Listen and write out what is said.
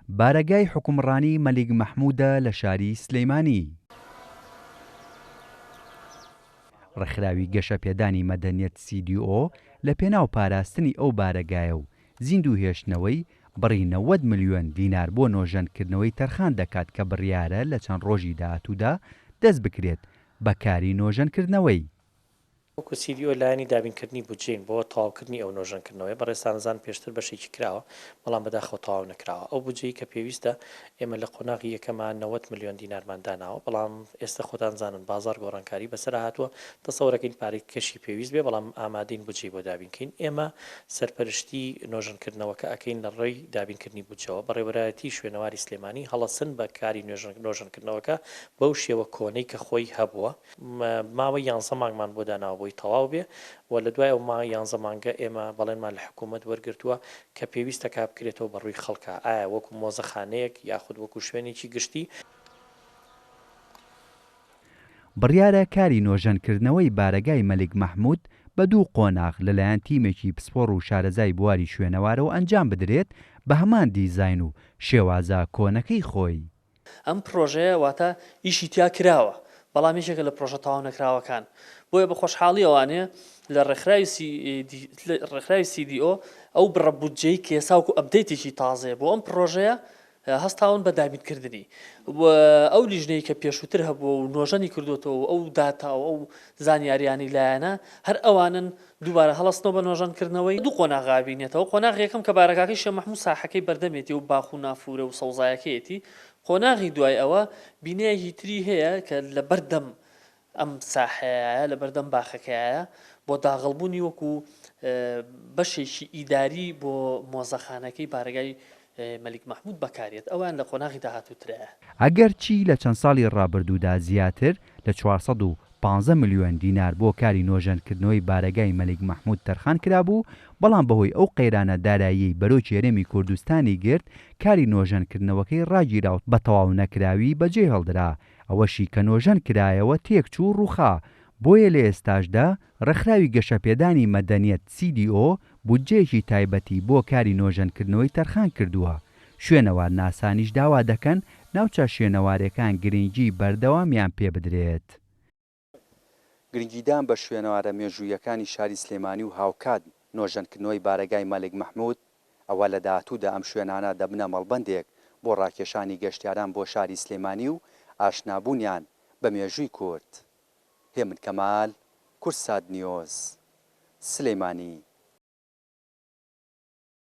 بارەگای حوکمڕانی مەلیک مەحموودە لە شاری سلیمانی. ڕێکخراوی گەشەپێدانی مەدەنیەت CDO لە پێناو پاراستنی ئەو بارەگایە و زیندوو هێشتنەوەی، بڕی 90 ملیۆن دینار بۆ نۆژەنکردنەوەی تەرخان دەکات کە بڕیارە لە چەند ڕۆژی داهاتوودا دەست بکرێت بە کاری نۆژەنکردنەوەی. وەکو CDO لایەنی دابینکردنی بودجەین بۆ تەواوکردنی ئەو نۆژەنکردنەوەیە، بەڕێزتان ئەزانن پێشتر بەشێکی کراوە، بەڵام بەداخەوە تەواو نەکراوە. ئەو بودجەی کە پێویستە ئێمە لە قۆناغی یەکەما 90 ملیۆن دینارمان داناوە، بەڵام ئێستە خۆتان زانن بازاڕ گۆڕانکاری بەسەرا هاتووە، تەسەوەرەکەین پارەی کەشی پێویست بێ، بەڵام ئامادەین بودجەی بۆ دابین کەین. ئێمە سەرپەرشتی نۆژەنکردنەوەکە ئەکەین لە ڕێی دابینکردنی بودجەوە. بەڕێوەرایەتی شوێنەواری سلێمانی هەڵەسن بە کاری نۆژەنکردنەوەکە بەو شێوە کۆنەی کە خۆی هەبووە. ماوەی یانزە مانگمان بۆ داناوە بۆی تەواو بێ و لە دوای ئەو یانزە مانگە ئێمە بەڵێنمان لە حکوومەت وەرگرتووە کە پێویستە کا بکرێتەوە بە ڕووی خەڵکا ئایا وەکو مۆزەخانەیەک یاخود وەکو شوێنێکی گشتی. بڕیارە کاری نۆژەنکردنەوەی بارەگای مەلیک مەحمود بە دوو قۆناغ لەلایەن تیمێکی پسپۆڕ و شارەزای بواری شوێنەوارەوە ئەنجام بدرێت بە هەمان دیزاین و شێوازە کۆنەکەی خۆی. ئەم پڕۆژەیە واتە ئیشی تیا کراوە، بەڵام یەکێکە لە پڕۆژە تەواو نەکراوەکان. بۆیە بە خۆشحاڵییەوانێ لە ڕێکخراوی سی ڕێکخراوی سی دی ئۆ ئەو بڕە بودجەی کە ئێستا وەکو update ێکی تازەیە بۆ ئەم پڕۆژەیە هەستاون بە دابینکردنی و ئەو لیژنەی کە پێشووتر هەبووە و نۆژەنی کردووەتەوە و ئەو داتا و ئەو زانیاریانەی لایانە هەر ئەوانن دووبارە هەڵەستنەوە بە نۆژەنکردنەوەی دوو قۆناغ ئەبینێتەوە، قۆناغی یەکەم کە بارەگاکەی شێخ مەحموود ساحەکەی بەردەمێتی و باخ و نافورە و سەوزایەکەیەتی، قۆناغی دوای ئەوە بینایەکی تری هەیە کە لەبەردەم ئەم ساحەیایە لەبەردەم باخەکەیایە بۆ داغڵبوونی وەکو بەشێکی ئیداری بۆ مۆزەخانەکەی بارەگای مەلیک مەحموود بەکاریەت ئەوان لە قۆناغی داهاتووترایە. ئەگەرچی لە چەند ساڵی ڕابردوودا زیاتر لە 415 ملیۆن دینار بۆ کاری نۆژەنکردنەوەی بارەگای مەلیک مەحموود تەرخان کرابوو، بەڵام بەهۆی ئەو قەیرانە داراییەی بەرۆکی هەرێمی کوردستانی گرت، کاری نۆژەنکردنەوەکەی ڕاگیرا و بە تەواونەکراوی بەجێهێڵدرا، ئەوەشی کە نۆژەن کرایەوە تێکچوو و ڕووخا، بۆیە لە ئێستاشدا ڕێکخراوی گەشەپێدانی مەدەنیەت، CDO، بودجەیەکی تایبەتی بۆ کاری نۆژەنکردنەوەی تەرخان کردووە. شوێنەوارناسانیش داوا دەکەن ناوچە شوێنەوارێکان گرنگیی بەردەوامیان پێ بدرێت. گرنگیدان بە شوێنەوارە مێژووییەکانی شاری سلێمانی و هاوکات نۆژەنکردنەوەی بارەگای مەلیک مەحمود، ئەوا لە داهاتوودا ئەم شوێنانە دەبنە مەڵبەندێک بۆ ڕاکێشانی گەشتیاران بۆ شاری سلێمانی و ئاشنابوونیان بە مێژووی کورد. هێمن کەمال، کوردسات نیوز، سلێمانی.